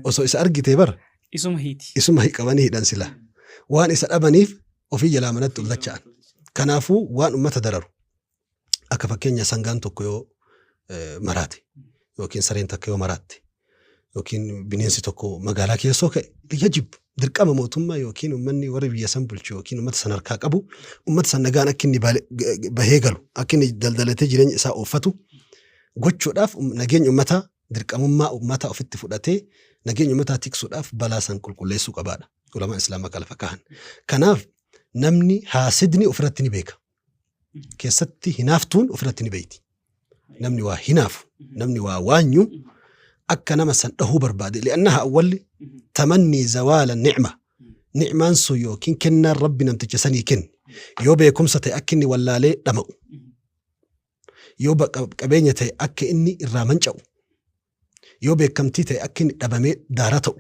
osoo isa argitee bara Isuma hiiti. Isuma qabanii hidhan sila. Waan isa dhabaniif ofii jalaa manatti ol dacha'an. Kanaafuu waan uummata dararu. Akka fakkeenya sangaan tokko yoo maraate yookiin sareen takka yoo maraatte yookiin bineensi tokko magaalaa keessoo ka'e, yajib dirqama mootummaa yookiin uummanni warri biyya san bulchu yookiin uummata san harkaa qabu uummata san nagaan akka inni bahee galu, akka inni daldalatee jireenya isaa ooffatu gochuudhaaf, nageenya uummataa dirqamummaa uummataa ofitti fudhatee nageenya uummataa tiksuudhaaf balaa san qulqulleessuu qabaadha. Ulamaan Islaamaa kan lafa kaahan. Kanaaf namni haasidni ofirratti ni beeka. Keessatti hinaaftuun ofirratti ni beeyti. Namni waa hinaafu, namni waa waanyu akka nama san dhahuu barbaade. Li'annaha awwalli tamannii zawaala ni'ma. Ni'maan sun yookiin kennaan Rabbi namticha sanii kenne. Yoo beekumsa ta'e akka inni wallaalee dhama'u. Yoo qabeenya ta'e akka inni irraa manca'u. Yoo beekamtii ta'e akka inni dhabamee daara ta'u.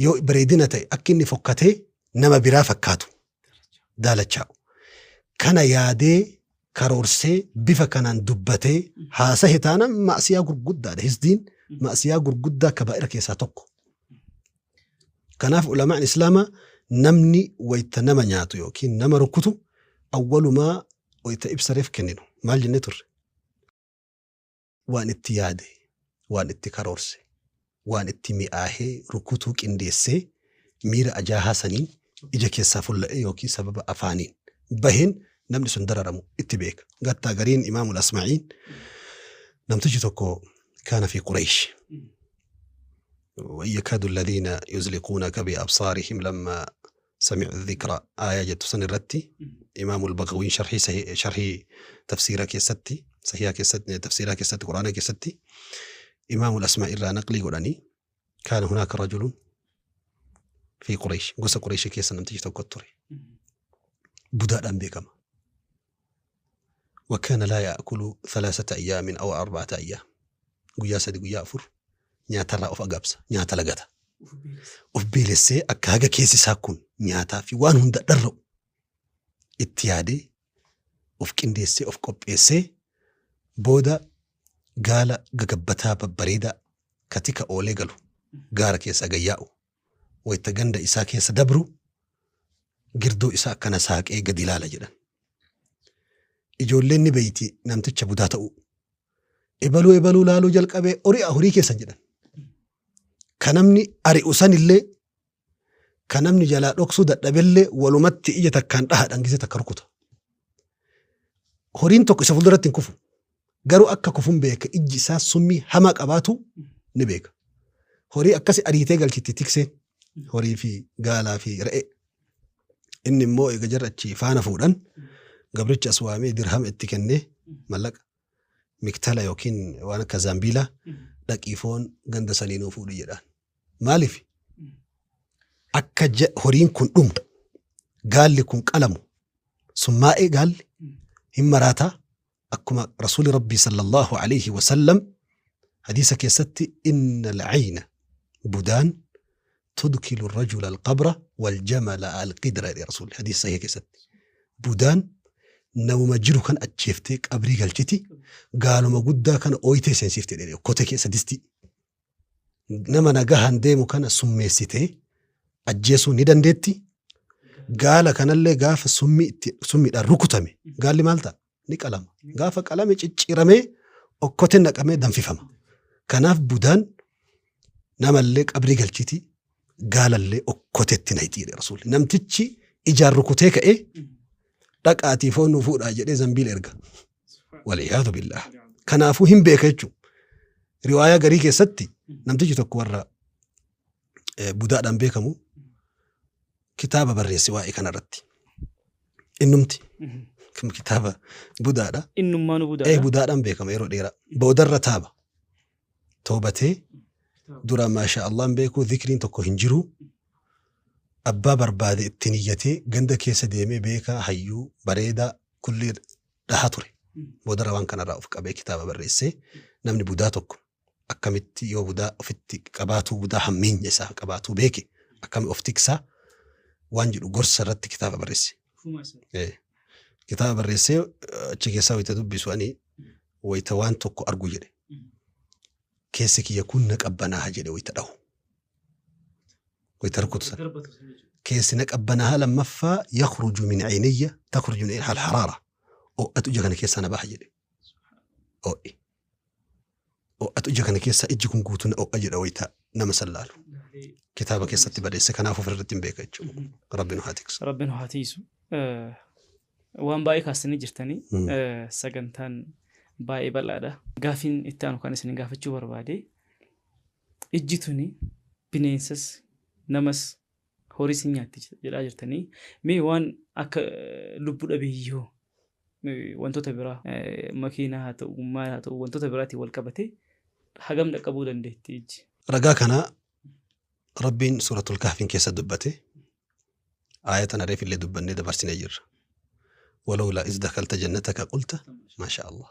Yoo bareedina ta'e akka inni fokkatee nama biraa fakkaatu daalachaa'u. Kana yaadee karoorsee bifa kanaan dubbatee haasahe taanaan ma'asiyaa gurguddaadha. Hisdiin ma'asiyaa gurguddaa kabaa'ira keessaa tokko. Kanaaf ulamaan Islaamaa namni wayta nama nyaatu yookiin nama rukutu, awwalumaa wayta ibsa reef kenninu maal jennee turre? Waan itti yaade, waan itti karoorse, waan itti mi'aahee rukutuu qindeessee miira ajaahaa saniin ija keessaa fulla'ee yookiin sababa afaaniin baheen namni sun dararamu itti beeka. Gattaa gariin Imaamul Asma'iin namtichi tokko kaana fi Quraysh. وإن يكاد الذين يزلقونك بأبصارهم لما سمعوا الذكر آية jettu san irratti Imaamul Bagawiin sharhii sharhii tafsiira keessatti, sahiha keessatti, tafsiira keessatti, Quraana keessatti Imaamul Asmaa irraa naqlii godhanii, كان هناك رجل في قريش, gosa Quraysh keessa namtichi tokko ture, budaadhaan beekama. وكان لا يأكل 3 أيام أو 4 أيام, guyyaa 3, guyyaa 4 nyaatarraa of agabsa, nyaata lagata, of beelessee akka haga keessi isaa kun nyaataa fi waan hunda dharra'u itti yaadee of qindeessee of qopheessee, booda gaala gagabbataa babbareedaa katika oolee galu gaara keessa gayyaa'u wayta ganda isaa keessa dabru girdoo isaa akkana saaqee gadi ilaala jedhan. Ijoolleen ni beeyti namticha budaa ta'uu. Ebaluu ebaluu laaluu jalqabee hori'a horii keessan jedhan. Ka namni ari'u sanillee, ka namni jalaa dhoksuu dadhabellee, walumatti ija takkaan dhaha dhangisee takka rukuta. Horiin tokko isa fuulduratti hin kufu. Garuu akka kufuun beeka, ijji isaa summii hamaa qabaatu ni beeka. Horii akkasi ariitee galchitti tikseen horii fi gaalaa fi re'ee. Inni immoo eega jarra achii faana fuudhan gabricha as waamee dirhama itti kennee, mallaqa miktala yookiin waan akka zaambiilaa, dhaqii foon ganda sanii nuu fuudhi jedhaan. Maaliif? Akka horiin kun dhumu, gaalli kun qalamu, summaa'ee gaalli hin maraataa, akkuma Rasuuli Rabbii صلى الله عليه وسلم hadiisa keessatti إن العين, budaan, تدخل الرجل القبر والجمل القدر jedhe Rasuulli hadiisa sahih keessatti. Budaan namuma jiru kan ajjeeftee qabrii galchiti, gaaluma guddaa kana ooyitee seensiifte jedhe, kote keessa distii. Nama nagahan deemu kana summeessitee ajjeesuu ni dandeetti. Gaala kanallee gaafa summii itti summiidhaan rukutame gaalli maal ta'a? Ni qalama. Gaafa qalame cicciramee okkote naqamee danfifama. Kanaaf budaan namallee qabrii galchiti, gaalallee okkotetti naqxi jedhe Rasuulli. Namtichi ijaan rukutee ka'ee dhaqaatii foon nu fuudhaa jedhee zambiil erga. والعياذ بالله. Kanaafuu hin beeka jechuudha. Riwaayaa garii keessatti namtichi tokko warra budaadhaan beekamu kitaaba barreesse waa'ee kanarratti. Innumti kitaaba budaadha. Innummaanu budaadha. Budaadhaan beekama yeroo dheeraa. Boodarra taaba. Toobatee dura maasha Allahan beekuu, zikriin tokko hin jiru. Abbaa barbaade ittiin iyyatee ganda keessa deemee beekaa hayyuu bareedaa kulli dhahaa ture. Boodarra waan kanarraa of qabee kitaaba barreessee, namni budaa tokko akkamitti yoo budaa ofitti qabaatuu, budaa hammeenya isaa qabaatuu beeke akkami of tiksaa waan jedhu gorsa irratti kitaaba barreesse. Kitaaba barreessee achi keessaa wayita dubbisu, ani wayita waan tokko argu jedhe. Keessi kiyya kun na qabbanaaha jedhe wayita dhahu. Wayita rukutu sana. Keessi na qabbanaaha, lammaffaa يخرج من عيني, تخرج من عيني الحرارة. Ho'atu ija kana keessaa na baha jedhe. Ho'i. Ho'atu ija kana keessaa ijji kun guutuu na ho'a jedha wayita nama san laalu. Kitaaba keessatti barreesse kanaaf ofirratti hin beeka jechuudha. Rabbi nu haa tiksu. Rabbi nu haa tiisu. Waan baay'ee kaastanii jirtanii sagantaan baay'ee bal'aadha. Gaafiin itti aanu kan isin gaafachuu barbaade ijji tuni bineensas namas horiis hin nyaatti jedhaa jirtanii. Mee waan akka lubbu dhabeeyyii hoo wantoota biraa makiinaa haa ta'u maal haa ta'u wantoota biraatiin wal qabatee hagam dhaqqabuu dandeetti ijji? Ragaa kana Rabbiin suuratul Kahfiin keessa dubbate aaya tana reef illee dubbannee dabarsinee jirra. Walawlaa iz dakalta jannataka qulta maasha Allah.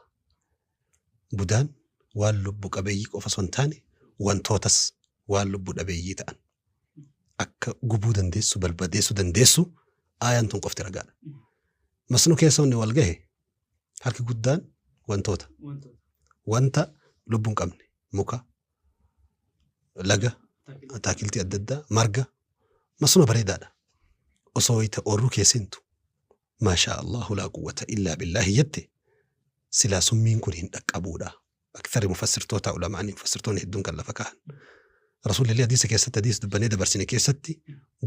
Budaan waan lubbu qabeeyyii qofa osoo hin taane wantootas waan lubbu dhabeeyyii ta'an akka gubuu dandeessu barbadeessuu dandeessu aayaan tun qofti ragaadha. Masnuu keessa wanni wal gahe harki guddaan wantoota. Wanta lubbuu hin qabne muka, laga, ataakiltii adda addaa, marga masnuu bareedaadha. Osoo wayita oorruu kee seentu maashaa Allahu laa quwwata illaa billaahi jette silaa summiin kun hin dhaqqabuudha. Aktharri mufassirtootaa ulamaanii mufassirtoonni hedduun kan lafa kaahan. Rasuulli illee hadiisa keessatti hadiisa dubbannee dabarsine keessatti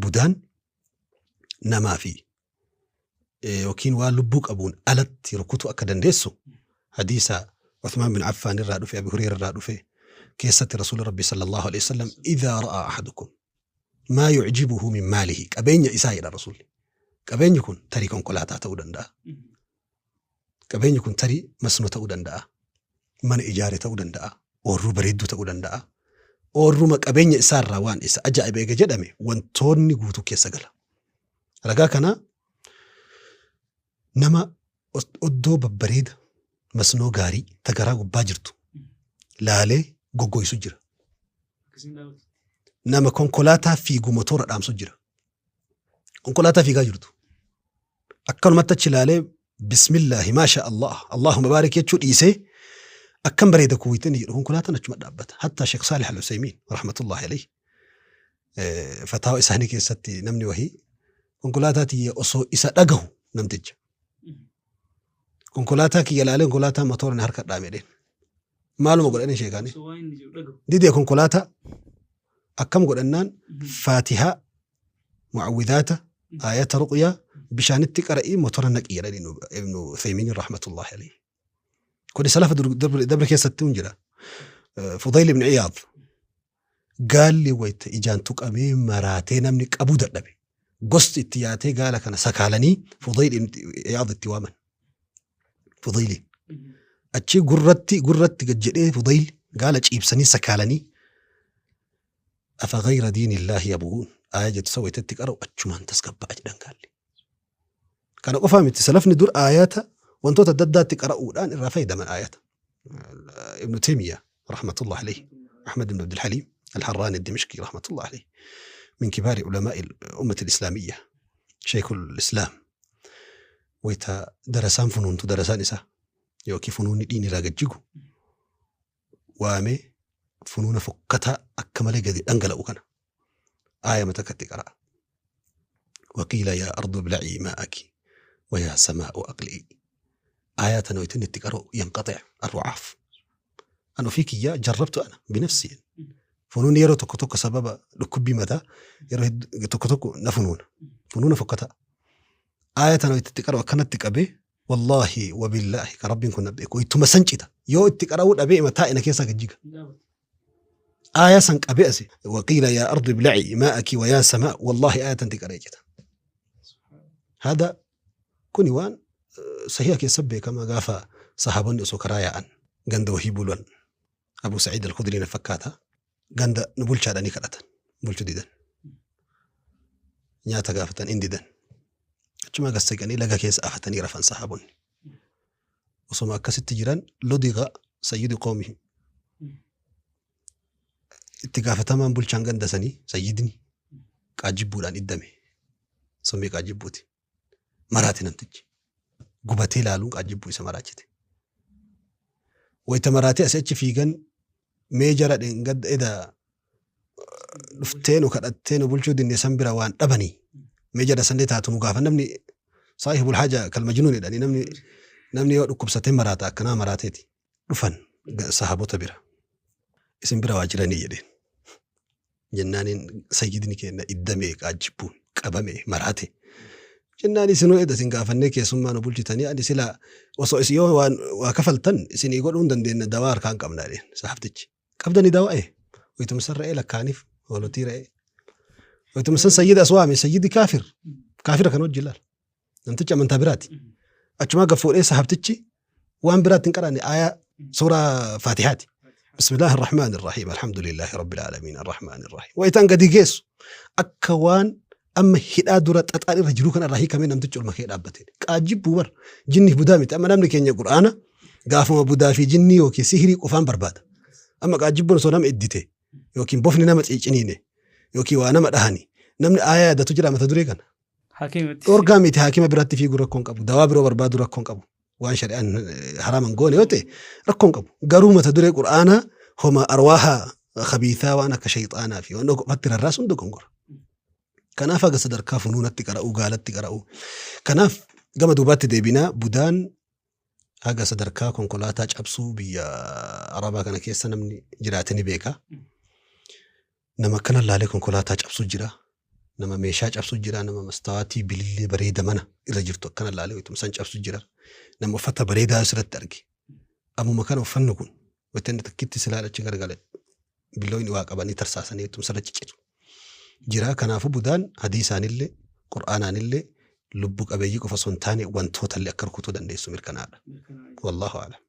budaan namaa fi yookiin waan lubbuu qabuun alatti rukutuu akka dandeessu hadiisa Uthmaan bin Affaan irraa dhufe Abi Hureyra irraa dhufe keessatti Rasuulli Rabbi sallallahu alaihi wasallam idhaa ra'aa ahadukum maa yu'jibuhu min maalihi qabeenya isaa jedha Rasuulli. Qabeenyi kun tarii konkolaataa ta'uu danda'a. Qabeenyi kun tarii masnoo ta'uu danda'a. Mana ijaare ta'uu danda'a. Oorruu bareedduu ta'uu danda'a. Oorruma qabeenya isaarraa waan isa ajaa'iba eega jedhame wantoonni guutuu keessa gala. Ragaa kana nama oddoo babbareeda masnoo gaarii ta garaa gubbaa jirtu laalee goggoysu jira. Nama konkolaataa fiigu motoora dhaamsu jira. Konkolaataa fiigaa jirtu. Akkanumatti achi ilaalee bismillaahi maasha Allah Allahumma baarik jechuu dhiisee akkam bareeda kuwwiitiin jedhu konkolaataan achuma dhaabbata. Hattaa Sheekh Saalih Al-Usaymiin rahmatullahi alayhi fataawa isaanii keessatti namni wahii konkolaataa tiyya osoo isa dhagahu namticha. Konkolaataa kiyya ilaalee konkolaataa motoora na harka dhaame jedheen. Maaluma godhanii sheekaanii. Didee konkolaataa akkam godhannaan faatihaa mu'awwidaata aayata ruqyaa bishaanitti qara'ii motora naqi jedhan ibnu Uthaymiin rahmatullahi alayhi. Kuni salafa dabre keessatti hin jira. Fudayl ibn Iyaad gaalli wayta ijaan tuqamee maraatee namni qabuu dadhabe. Gosti itti yaatee gaala kana sakaalanii Fudayl ibn Iyaad itti waaman. Fudayli. Achi gurratti gurratti gad jedhee Fudayl gaala ciibsanii sakaalanii afa gayra diinillaahi yabghuun aaya jettu san wayta itti qara'u achumaan tasgabba'a jedhan gaalli. Kana qofaa miti salafni dur aayata wantoota adda addaatti qara'uudhaan irraa fayyadaman aayata. Ibnu Taymiyaa rahmatullah alayhi Ahmad ibn Abdul Haliim Al-Harraani Ad-Dimishqi rahmatullah alayhi min kibaari ulamaa'i ummati al-islaamiyya sheekul islaam wayta darasaan funuuntu darasaan isaa yookiin funuunni dhiin irraa gad jigu waamee funuuna fokkataa akka malee gadi dhangala'u kana aayama takkatti qara'a. Waqiila yaa ardu ibla'ii maa'aki wayaa samaa'u aqli'i. Aayaa tana wayta inni itti qara'u yanqaxic arrucaaf. An ofii kiyyaa jarrabtu ana binafsii. Funuunni yeroo tokko tokko sababa dhukkubbii mataa yeroo tokko tokko na funuuna. Funuuna fokkataa. Aaya tana wayta itti qara'u akkanatti qabee Wallaahi wabillaahi ka Rabbiin kun na beeku ittuma san cita yoo itti qara'uu dhabee ima taa'e na keessaa gad jiga. Aaya san qabee asi waqiila yaa ardu ibla'i maa'aki wa yaa samaa wallaahi aaya tanti qara'ee cita. Hada kuni waan sahiha keessa beekama gaafa sahaabonni osoo karaa yaa'an ganda wahii bulan Abu Sa'iid al-Khudrii na fakkaata ganda nu bulchaadhanii kadhatan bulchu didan. Nyaata gaafatan in didan. Achumaa gad siqanii laga keessa afatanii rafan sahaabonni. Osoma akkasitti jiran ludiga sayyidi qoomihim. Itti gaafatamaan bulchaan ganda sanii sayyidni qaajjibbuudhaan iddame. Summii qaajjibbuuti. Maraate namtichi. Gubatee laaluun qaajjibbuu isa maraachite. Wayita maraatee asii achi fiigan mee jara dheengadda eda dhuftee nu kadhattee nu bulchuu dinne san bira waan dhabanii mee jara sanillee taatu nu gaafa namni saahibul haja kal majnuun jedhanii namni Namni yoo dhukkubsatee maraata akkanaa maraateeti. Dhufan sahaabota bira. Isin bira waa jiranii jedheen. Jennaaniin sayyidni keenya iddamee qaajjibbuun qabame maraate. Jennaan isinuu eda isin gaafannee keessummaa nu bulchitanii ani silaa osoo isin yoo waan waa kafaltan isinii godhuu hin dandeenye dawaa harkaan qabna jedheen sahabtichi. Qabdanii dawaa ee. Wayituma san re'ee lakkaaniif hoolotii re'ee. Wayituma san sayyida as waame sayyidi kaafir. Kaafira kan hojii laal. Namtichi amantaa biraati. Achumaa gad fuudhee sahabtichi waan biraatti hin qaraane aayaa suuraa Faatihaati. Bismillaahi Arrahmaan Arrahiim Alhamdulillaahi Rabbil Aalamiin Arrahmaan Arrahiim. Wayitaan gadi geessu akka waan amma hidhaa dura xaxaan irra jiru kana irraa hiikamee namtichi olma kee dhaabbate. Qaajjibbuu bar jinniif budaa miti. Amma namni keenya Qur'aana gaafuma budaa fi jinnii yookiin sihirii qofaan barbaada. Amma qaajjibbuun osoo nama iddite yookiin bofni nama ciiciniine yookiin waa nama dhahani namni aayaa yaadatu jira mata duree kana. Hakiimatti. Dhorgaa miti haakima biratti fiiguu rakkoon qabu. Dawaa biroo barbaadu rakkoon qabu. Waan shari'aan haraama hin goone yoo ta'e rakkoon qabu. Garuu mata duree Qur'aanaa homa arwaaha khabiisaa waan akka shayxaanaa fi waan qofatti rarraasuun dogongora. Kanaaf haga sadarkaa funuunatti qara'uu gaalatti qara'uu. Kanaaf gama duubaatti deebinaa budaan haga sadarkaa konkolaataa cabsuu biyya Arabaa kana keessa namni jiraate ni beeka. Nama akkana laalee konkolaataa cabsu jira. Nama meeshaa cabsu jira. Nama mastawaatii bilillee bareeda mana irra jirtu akkana laalee wayituma san cabsu jira. Nama uffata bareedaa asirratti arge. Ammuma kana uffanni kun wayita inni takkitti silaa achi garagale billooyni waa qabanii tarsaasanii wayituma sirra ciccitu. Jira kanaafuu budaan hadiisaanillee qur'aanaanillee lubbu qabeeyyii qofa osoo hin taane wantootallee akka rukutuu dandeessu mirkanaadha. Wallaahu a'lam.